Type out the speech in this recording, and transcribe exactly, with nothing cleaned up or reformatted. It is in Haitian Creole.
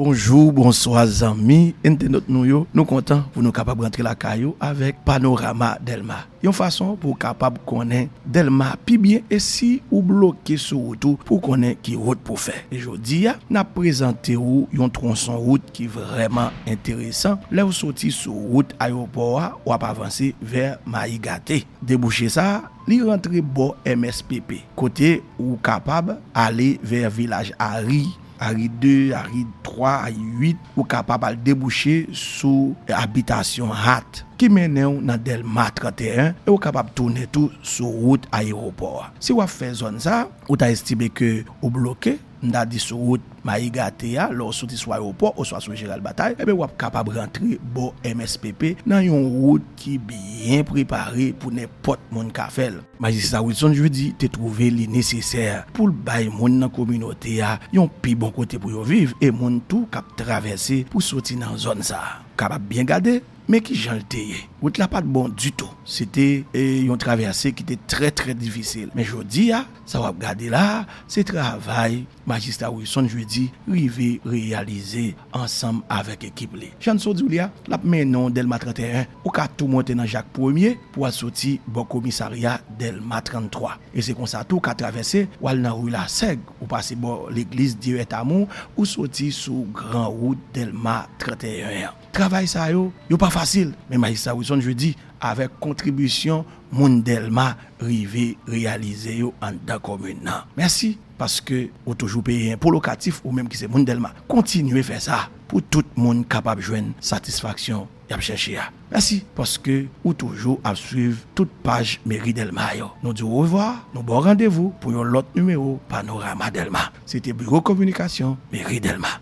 Bonjou, bonswa zanmi entènot nou yo. Nou kontan pou nou kapab rantre lakay ou avèk Panorama Dèlma. Yon fason pou w kapab konnen Dèlma pi byen, e si ou bloke sou wout ou pou w konnen ki wout pou w fè. E jodi a, n ap prezante w yon twonson wout ki vrèman enteresan. Lè w soti sou wout ayewopò a, w ap avanse vè Mayi Gate. Debouche sa a, li rantre bò M S P P, kote ou kapab ale vè vilaj Ari, Ari de, Ari twa, Ari uit, ou kapab al debouche sou abitasyon Hat ki mennen w nan Dèlma trannteyen, e ou kapab tounen tou sou wout ayewopò a. Si w ap fè zòn sa a, ou ta estime ke ou bloke, m ta di sou wout Mayi Gate a, lè w soti sou ayewopò oswa sou Jeral Batay, ebyen w ap kapab rantre bò M S P P nan yon wout ki byen prepare pou nenpòt moun ka fè l. Majistra Wilson Jeudi te twouve li nesesè pou l bay moun nan kominote a yon pi bon kote pou yo viv, e moun tou k ap travèse pou soti nan zòn sa a. Kapab byen gade, men ki jan l te ye. Wout la pa t bon ditou. Se te, e, yon travèse ki te trè, trè difisil. Men jodi a, sa w ap gade la a, se travay Majistra Wilson Jeudi rive reyalize ansanm avèk ekip li. Jan n sot di w li a, l ap mennen w Dèlma trannteyen, ou ka tou monte nan Jak Premye pou w al soti bò komisarya Dèlma tranntwa. E se konsa tou w ka travèse, w al nan ri Lasèg, ou pase bò legliz Dieu est amour, ou soti sou gran wout Dèlma trannteyen an. Travay sa yo, yo pa fasil, men Majistra Wilson Jeudi, avèk kontribisyon moun Dèlma, rive reyalize yo anndan komin nan. Mèsi, paske ou toujou peye enpo lokatif, ou menm ki se moun Dèlma. Kontinye fè sa pou tout moun kapab jwenn satisfaksyon y ap chèche a. Mèsi, paske ou toujou ap swiv tout paj Meri Dèlma yo. Nou di w orevwa, nou ba w randevou pou yon lòt nimewo Panorama Dèlma. Se te Biwo Kominikasyon Meri Dèlma.